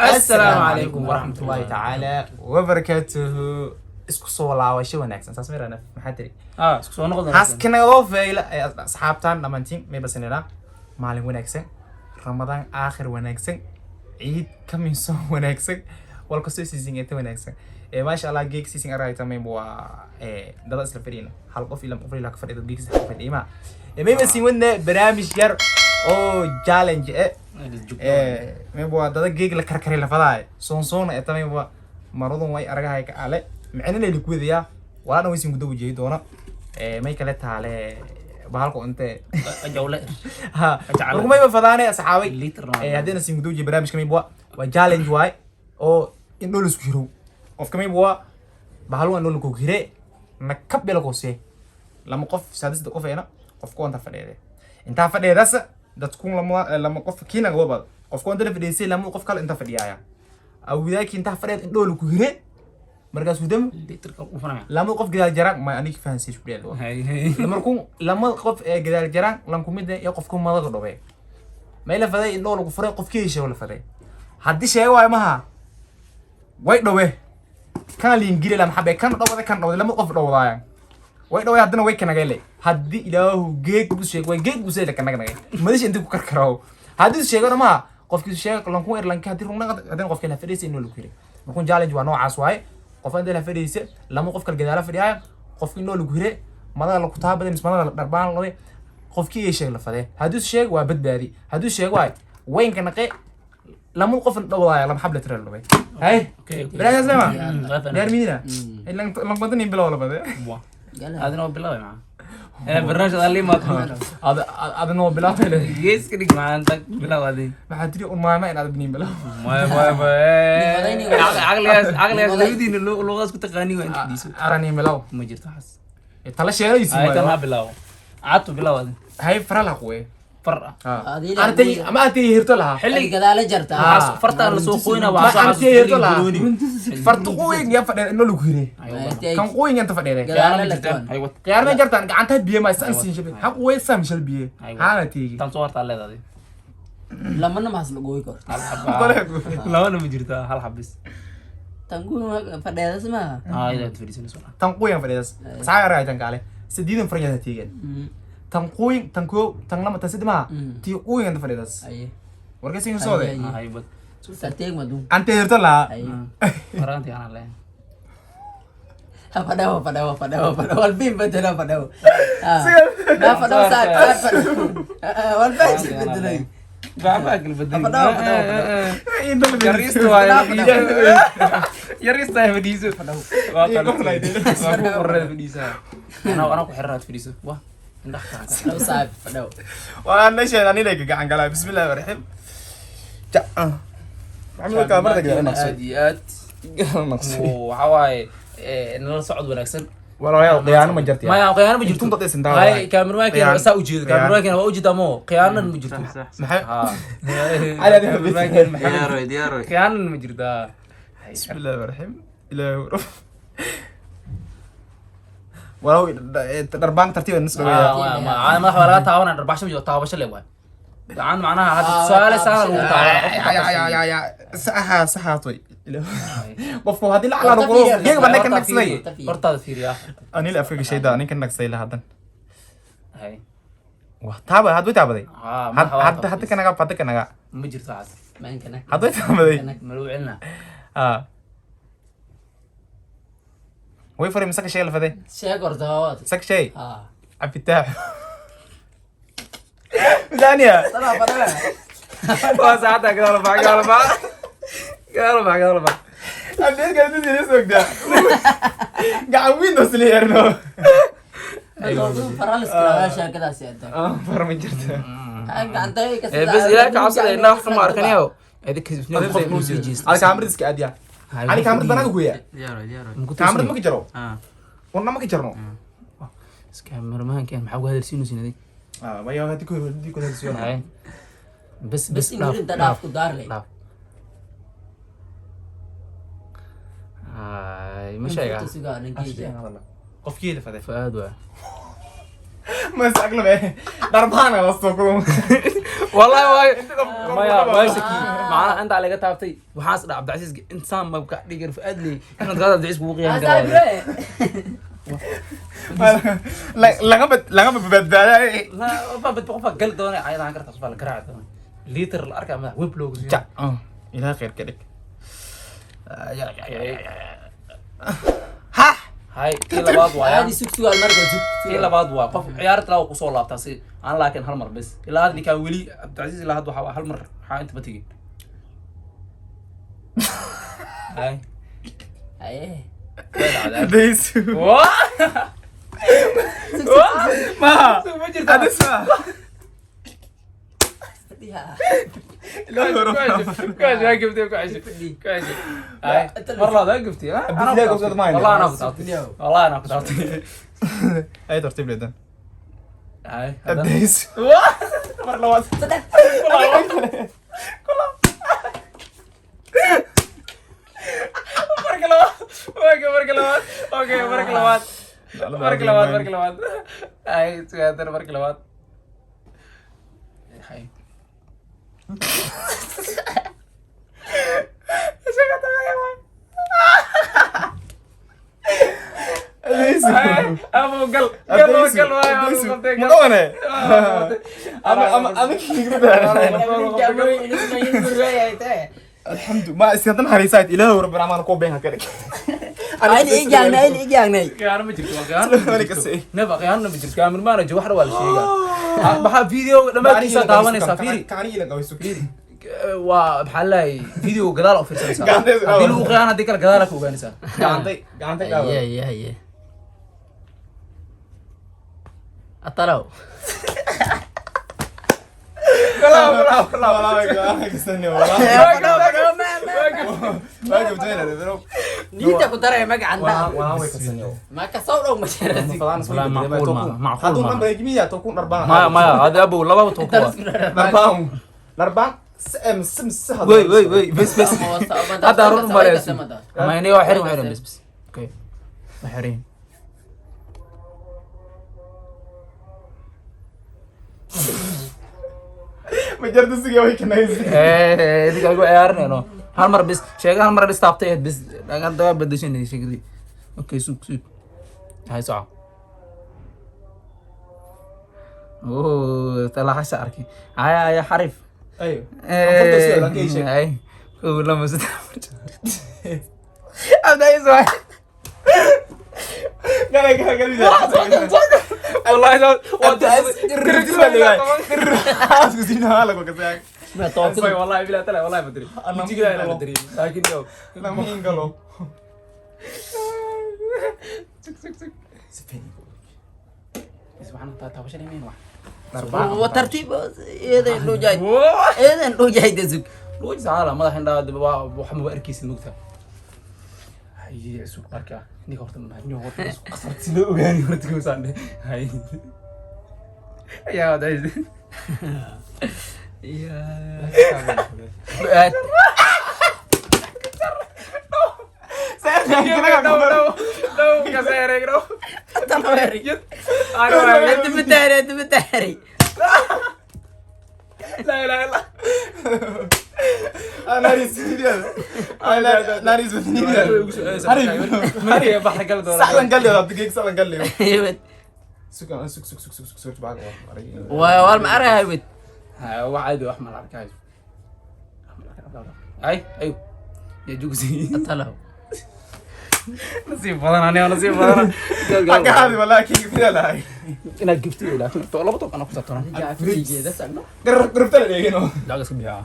Assalaamu calaykum waraxmatullaahi tacaala wabarakaatuhu. Isku soo laabasho wanaagsan. Saas mirana maxaa tiri? Ah, isku soo noqon. Xaskinagoo fayla asxaabtan dhammaantiin may basanina. Maalin wanaagsan, Ramadaan aakhir wanaagsan, ciid kaminso wanaagsan, wal kastoo season inta wanaagsan. Maasha Allah, geeg season aragta may waa dada isla fadhiyna, hal qof ila qof ila ka fadhiyo, geeg saddex fadhiima. May basin wadna barnaamij yar oo challenge may waa dada geeg la karkari la fadaay soon soona eta may waa maradun way aragahay ka ale micna la ku wadayaa walaa dhan waysin guda wajihi doona. May kale taale bahalka inte. Jawle. Ha. Jecel. Marka may fadaane asxaabay. Liter. Haddii sin guda wajihi barnaamijka may waa challenge waay oo in dhol isku hiro qofka may waa bahal waa dhol ku hire na kabela ko se lama qof sadis qof eena qofku inta fadhiide intaa fadhiidas dadku lama qof kiina waba qofku inta fadhiisay lama qof kale inta fadhiyaaya awdaaki inta fadhiid in dhol ku hire markaas hudam. Literka u fanaya. Lama qof gadaal jaraan ma aniga fahansiis ku dheelo. Hay hay. Markuu lama qof ee gadaal jaraan lan ku mid iyo qofku madaga dhobe ma ila faday in dhol ku furay qofkii sheego la faday haddii sheego waay maha way dhowe kana liingile lama xabe kan dhowada kan dhowada lama qof dhowdaayaan way dhoway haddana way kanagale haddii Ilaahu geeg bu sheego way geeg bu sheego kanaga nagay madash intii ku karkaro haddii sheegona maha qofkii sheego lan ku erlanka haddii rungna haddana qofkii la fadhiisay inuu lagu hire. Markuu challenge waa noocaas waaye, qof inta la fadhiisay lama qof kale gadaala fadhiyaaya qofkii inoo lagu hire madaga la ku taabaday mise madaga la dharbaan labe qofkii ay sheeg la fadee haddii sheeg waa badbaadi haddii sheeg waay waynka naqe lama qof dhowdaaya lama xable tira labe hay. Okay. Barnaamij sama. Mm. Diyaar miina lan lan badan in bilow la fadee. Adina waa bilaabay macaa. Barnaamij aad limaad. Ada ada noo bilaabay. Gees ka dhig macaa inta bilaw adi. Maxaa tiri un maama in aad binin bilaw. Maya maya maya. Caqligaas caqligaas labadiina luqadaas ku taqaani waa inta dhiiso. Arani bilaw. Ma jirto xas. Tala sheegaysi. Ay tan ha bilaabo. Catu bilaw adi. Hay farala quwe. Far ah. Artay ama artay hirto laha. Xilli gadaala jarta. Ah. Farta la soo qoyna Ma waa soo artay hirto laha. xasuusta. Farta quweyn ya fadhiya inoo lagu hire kan quweyn inta fadhiya. Gadaala la tuwan. Khiyaar ma jartaan gacanta biyo ma san siin shabe ha quwe sam shal biyo haana teegi. Tan soo hartaa leedahay. Lamana mahas lagu kor. Hal xaba. Labana ma jirtaa, hal xabis. Tangu fadheedas maaha. Ah, idaad fadhiisanayso. Tan quweyn fadhiyadas saxa aragay tan kaale sideedan farnya teegen tan quweyn tan koo tan lama tan saddex maha tii quweyn inta fadhiyadas Aye. warkaysiin soo de. Aye. Hay bad. Sarteeg madun. Ante hirto laha. Aye. Faraanti anaa leeyahay. Fadhawo fadhawo fadhawo fadhawo walbin bedelo fadhawo. Ma fadhawo saad saad fadhawo. Walba bedelay. Bacbaa kala bedelay. Fadhawo fadhawo fadhawo. Yariista waaye. Yariista ay fadhiiso. Waa qalad. Waa ku qorreed fadhiisaa. Anaa ku xirraad fadhiiso. Wah. Indhaha ka. Fadhawo saad fadhawo. Waa nasheen anina gacan galaa. Bismillahi raxim ja maxamed kaamarada gadaal naqsay. Aad iyo aad. Gadaal naqsay. Waxa waaye nala socod wanaagsan. Walaalayaal, khiyaano ma jirto. Maya, khiyaano ma jirto. Intuu dad isin daawa. Hay, kaamirmaankeena saa u jeedo. Kaamirmaankeena waa u jeedaa moo khiyaanan ma jirto. Maxay? Ha. Cali adiga. Kaamirmaankeena maxamed. Diyaar diyaar. Khiyaanan ma jirtaa. Bismillahi raxim Ilaahi walaw dharbaan tartiib nus dhaweeya. Madax waa laga taabanaya, dharbaaxsho ma jirto, taabasho le waay gacan macnaha hadda tusaale saana lagu taabanaya. Saxa saxaatoy qofku haddii la calaano qolo geeg baa ninka naqsaday. Hortaada fiiriya. Anila afka gashayda ninka naqsay la hadan. Hay. Wah taaba had way taabaday. Ah, madaxa waa hadda hadda kanaga hadda kanaga. Ma jirto xas. Maankana. Had way taabaday. Ma lagu celinaa? Ah way furay mise ka shay la faday. Sheeg horta waa. Sak shay. Ah. Cabitaax ثانية. Tala fadhawo. Waa saacadda gadaal bax gadaal bax gadaal bax gadaal bax. Abdeed kale dadii soo gacan windows la yeerno. Faralis kala sheekadaasi aad. Far ma jirto. Gacanta ka. Bas Ilaahay ka cabsada indhaha wax kama arkanayo idinka qof nuu sii jeesta. Ali kaamirad iska aadiya Ali kaamirad banaanka kuya. Diyaar diyaar. Kaamirad ma ka jaro warna ma ka jarno. Iskamermaankan maxaa uga hadalsiinaysin adig? Maya hadii ku hadii ku hadalsiyo. Hay. Bas bas bas. Inta dhaaf ku daar leh. Dhaaf. Ay, ma sheegaa. Sugaa ninkiisa. Qofkii la faday. Fuaad waa. Ma saqlabe dharbaan la soo kulmo. Wallahi waay maya, waa shaki macnaha intaa laga taabtay. Waxaas dhac Cabdicasiis insaan ma ka dhigan Fuaad ley inaad gaada Cabdicasiis kugu qiyaam karaa. Lagama badbaadaay. La qofa bad qofa gal doona ayadaan karta, qofa la garaaci doona, liiter la arkaa madax web loogu siiyo. Ilaa khayr ka dhig. Ha. Hay, tii labaad waaya. Caadi, sug sugaal marka sug. Tii labaad waa qof ciyaarta laa kusoo laabtaa si aan, laakiin hal mar bes ilaa hadda ninkaan weli Cabdicasiis ilaa hadda waxaa hal mar waxaa inta ma tegin. Hay. Haye. Way dhacday. Daysu. Waa. Maha. Ma jirtaa? Adis ma. Fadhiya. Ilaa hore. Ku cesho, ku cesho, ku cesho. Hay, mar labaad waa gaftay, ha? Anaa ku Abdillah taabtay. gobsad maayo. Wallahi anaa ku taabtay. Wallahi anaa ku taabtay. Ay, tartiib leedan. Hay, haddana. Daysu. Waa. Mar labaad. Saddex. Marka labaad. Okay, marka labaad. Okay, marka labaad. Marka labaad, marka labaad. Hay, suga haddana marka labaad. Hay. Daysu. Hay, abu gal, gal, gal, waay, abu qabtay, gal. Ma qabanay? Ama alxamdu ma iska naxariisayd ilaahu rabbi raxmaan ku been ha ka dhig. Ayna igjaagnay, ayna igjaagnay. Khiyaano ma jirto, waa khiyaano ma Wali jirto. kasii. Neba, khiyaano ma jirto. Cameraman jo waxna waa la sheegaa. Ah, maxaa video dhammaadkiisa daawanaysaa? Fiiri. Kacani ila qabayso. Fiiri. Waa maxaa lahay video gadaal u fiirsanaysaa. Gacantay is Haddii lagu khiyaano, haddii kale gadaal ka ogaanaysaa. Gacantay gacantay Haye. qaawa. Haye, haye. Atalow. Walaa walaa walaa kasani walaa. Waa gabtayna bro. Niinta ku daraya magacanta. Walaa way kasani. Ma ka soo dhow ma jirasi. Walaa, macquul maaha, macquul Hadduu maaha. number gimiya to ku dharbaan. Maya, maya, hada abu lababa toku waa. Dharbaan. Dharbaan. Sim sim si Wey wey wey, bes bes. Hadda run marayso. Ma inay waa xirin, waa xirin, bes bes. Okay. Waa xirin. Ma jarta sige way kanaysi. Eh, idinka igu ciyaarinayno. Hal mar bes, sheega hal mar bes taabtay ahayd bes. Dhagan daba bedeshanay sheekadii. Okay, sug sug. Hay, soco. Oh, talaxasha arkay. Haya, haya, xarif. Ayo. Afarta su'aal aan ka ii sheeg. Ay, kow, laba, saddex, afar. Abdays waay. Gala gala gala. Wallahi waa Ma tookada. Wallahi bilaa tala, wallahi badri. Jigaa ila badri. Laakiin yo. Sug sug sug. Is waxaan taabashan imeyn wax. Wa tartiib eedan dhow jaay. Eedan dhow jaay sug. Lugu saala madax indhaa dib waa wax ma arkaysid mugta. Hay, sug marka ninka horta ma niyo horta isku qasar si loo ogaani horta ku saan. Hay. Yaa wadays. Fuaad. Atalow eri. Inta mataari, inta mataari. لا اله الا Wed. Waa wal ma aragay wed. عادي، wax ma la arkayo. Ay ayo ya jugsi. Atalow. Nasiib badan aniga, nasiib badan inaad giftay, laakiin laba toban ku saabtana lacag iska bixiyaa.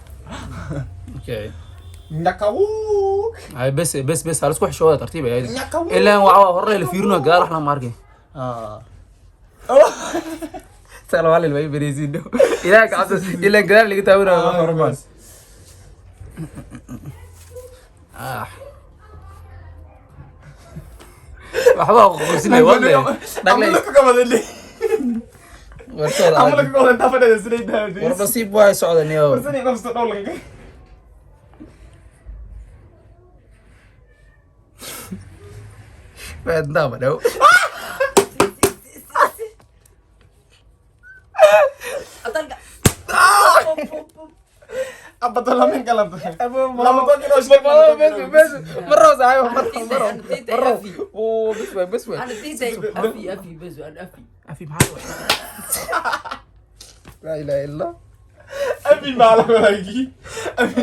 Okay. Ay, bes bes bes, hal isku xishooda, tartiib ay ilaa waa hore la fiirino, gadaal waxna ma arkay. Sala walil way beresiin ilaa ka cabso, ilaa gadaal laga taawanayo. Ah, waxba qosinay wade dhaglay wartooda war nasiib waay socda niyo. Intaa dhow. Atalka. Abadalamin kalanta. Lama koo Bes bes maro saaxiib, maro maro maro. Oo bes way, bes way. أنا تيتي أفي أفي بس أنا أفي. Afi maxaa waay? Laa ilaaha illa. Abi maala walaagi. Abi.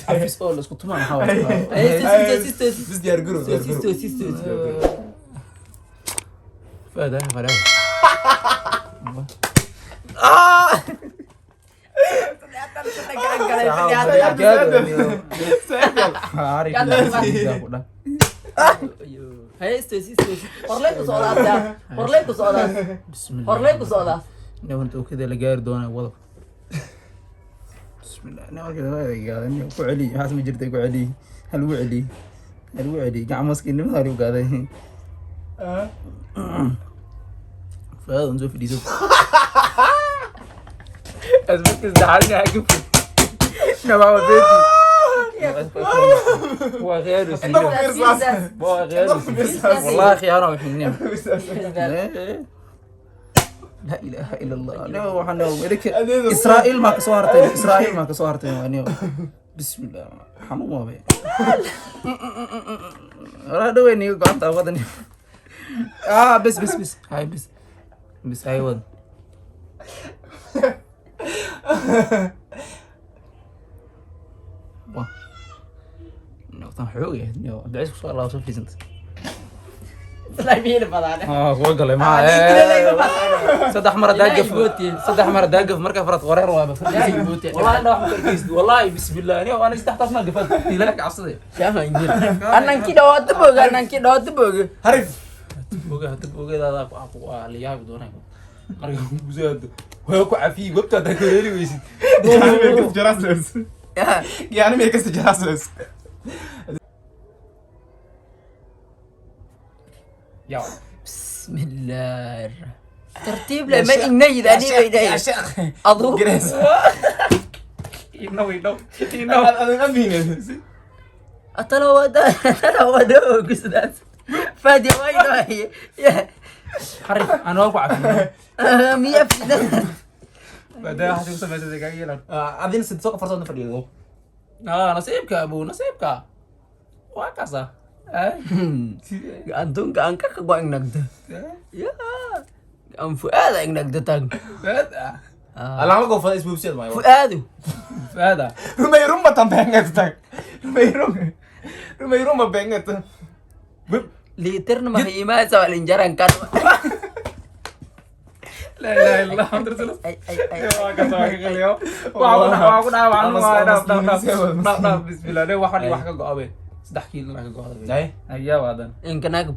Afis oo la isku tumaa maxaa waay? إيه، ستة ستة. Bis diyaar garow, diyaar garow. ستة ستة ستة. Faada faada. Ah! هاي ستة ستة. هورليك وصعدات يا هورليك وصعدات. هورليك وصعدات. Horta okada la gaari doonaa wada. Bismillah, ku celi, maxaas ma jirtay, ku celi, ha lagu celi, ha lagu celi, gacmaskiinimada lagu gaaday. Faada soo fadhiiso. Asbabka saddexaad inaa ka fog. Nabaa beeti. Waa khiyaaru siina. Waa khiyaaru siina. Wallahi khiyaano waxinnim. Laa ilaaha ila Allah. No, waxaan leeyahay Israa'iil maa ka soo hartay. Israa'iil maa ka soo hartay waa niyo. Bismillah. Xanuun waa be. Wala dhawey niyo gacanta wadan. Ah, bes bes bes. Hay bes. Bes hay wad. Wah. Noqtan xoog yahay niyo. Abdicasiis ku soo laabo soo fadhiisanta. Islaamiyiin badan. Ah, waa galay maxaa? Saddex mar hadaa gaf, saddex mar hadaa gaf, marka afraad qoreer waaba. Wallahi indhaha wax ma arkaysid, wallahi bismillah, aniga ana saddex taas maa gafad, ilaahay ka cabsaday. Ananki dhawaata booga, ananki dhawaata booga. Harif. Ogaa ogedaada waa la yaabi doonaa marka gusaado waa ku cafiyey gobta hadaa ka heli weysid. Yani meel kasta jaraasles. Yaa. بسم الله ترتيب لا ما إني ذا أني بيدي أضو. Grace. Inow inow inow. Adan abine. أتلو أتلو ودو قصدات فادي وين هي يا Xarif ana waa ku cafiyey. مية في Badaa waxaad ku samaysatay kaaga yeelan. Adina sid soo farsood fadhiyo. Ah, nasiibka abu, nasiibka waa kaasa. Adduunka aan ka kago ang nagda. Ya. Ang fuaada ang nagdatag. Alaan la goofada isbuubsiyad maayo. Fuaadu. Faada. Rumay rumba tan beengeet tag. Rumay rum. Rumay rumba beengeet. Litirna mahiima sa walinjaran kan. Laa ilaaha illa Allah, Muhammad rasuulullah. Ay ay ay. Waa ka soo qaliyo. Waa ku dhaawacay, waa dhaaf dhaaf dhaaf dhaaf dhaaf, bismillah, ne wax wax ka go'abe 3 kiilo ka go'abe. Ay. Hayaa waadan. Inka nagb.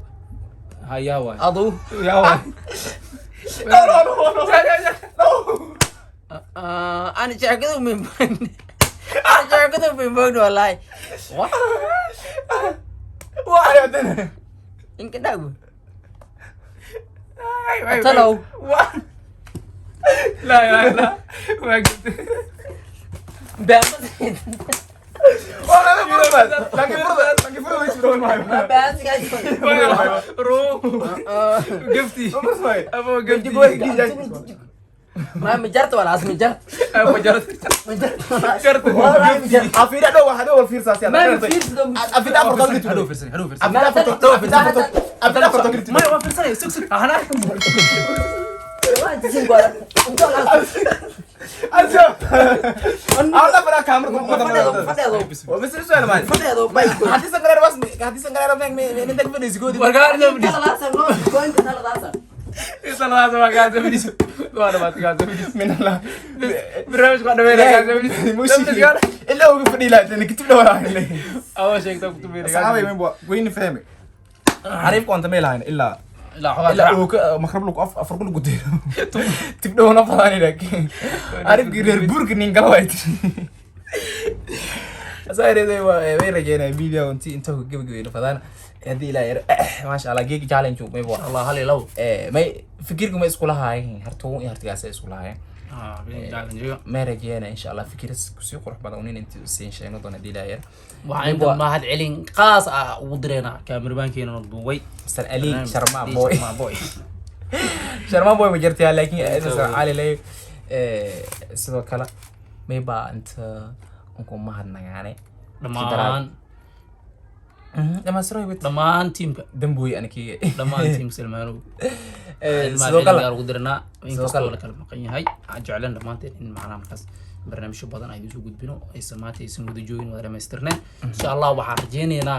Hayaa waay. Adu. Yaa waay. No no no no. No. Ana sheekadu min bogni. Ana sheekadu min bogni wallahi. Wah. Waa adina. Inka nagb. Talow. Laa ilaaha illa waa gubtay. Baamad. Waa la furada. Laakiin furada, laakiin furada way isbedel maayo. Ruu gafti. Abo gafti. Ma mijarta walaas mijarta. Abo jarta. Mijarta walaas. Jarta. Afida dhow waxa dhow fiirsaas. Ma fiirso. Afida afar toban Hadhow fiirsan, hadhow fiirsan. Afida afar toban, afida afar toban, afida afar toban. Maya waa fiirsanay, sug sug ahna. Waa tisin gola. Inta walaas. Asio. Alla fara kaamir ku Fadheedo fadheedo. Waa bisir su'aal maay. Fadheedo bay. Hadii sangareer was, hadii sangareer bang me me inta fadhiis goodi. Wargaar soo Inta fadhiis. walaas no goynta walaas. Isla waa gaar soo fadhiis. Waa dhamaatay, gaar soo fadhiis. Min Allah. Barnaamijka waa dhameynaa, gaar soo fadhiis. Mushi. Illa ugu fadhi lahayd kitib dhawaa. Awa sheegta ku tumeeyay. Saxaabay weyn wayna fahmay. Xariifku aan tamay lahayn ilaa ilaa xogaa ilaa uu ka maqrab lagu afar ku lagu diro. Tib dhawna fadaan laakiin. Xariifkii reer buurka nin gala waay. Asaareeday waa way rajeynaa video intii inta ku gabagabeeyno fadaan. Haddii ilaa yar maasha Allah geegi challenge may waa. Allah hal iyo labo. May fikirku ma isku lahaayeen hartuun iyo hartigaas ay isku lahaayeen. Ah, bin challenge. Ma rajeynaa insha Allah fikiras kusii qurux badan unin intii siin sheegno doona haddii ilaa yar. Waxaan inta mahad celin qaas ah ugu direynaa kaamirbaankeena duubay. Mr. Ali Sharma Boy. Sharma Boy. Sharma Boy ma jirtaa laakiin Mr. Ali lay sidoo kale Mayba inta unku mahadnagaane. Dhammaan. Dhamaystiro wit. Dhammaan tiimka. Dambuy anikiga. Dhammaan tiim Salmaanow. Sidoo kale ugu dirnaa inkastoo kale. La kala maqan yahay, waxaan jecleen dhammaanteen in macnaha markaas barnaamijyo badan aynu soo gudbino, aysan maanta aysan wada joogin, wada dhamaystirneen. Insha Allah waxaan rajeyneynaa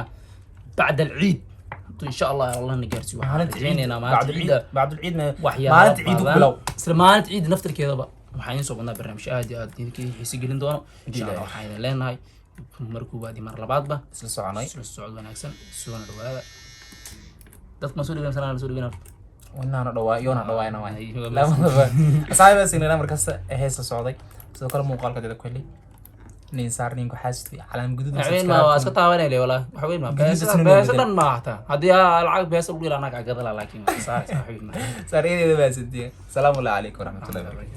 bacda alciid hadduu insha Allah na gaarsiiyo, waxaan maalinta ciid. rajeyneynaa maalinta ciidda Bacdul ciid waxyaalo maalinta ciid ku badan. bilow. Isla maalinta ciidda naftarkeedaba waxaan idiin soo badnaa barnaamijyo aad iyo aad idinka xiisi gelin doono insha Allah. Waxaan idin leenahay mar koowaad iyo mar labaadba isla soconay. Isla socod wanaagsan, soona dhawaada. Dadka ma soo dhaween sanaa la soo dhaween. Wanaana dhawaa yoona dhawaayna waay. Ay, waa labadaba asxaabi sinina markaas heesa socday. Sidoo kale muuqaalka dada ku helay nin saar ninku xaasti calaam guduud. Waxweyn ma waa iska taabanayla walaa, waxweyn ma Guduud beesa isna beesa bedel. Dhan ma hataa haddii aa lacag beesa ugu ilaa anaga gadala, laakiin waa saaraysa waxweyn ma. Saariyadeeda baa sidiye. Salaamu calaykum waraxmatullahi wabarakatu.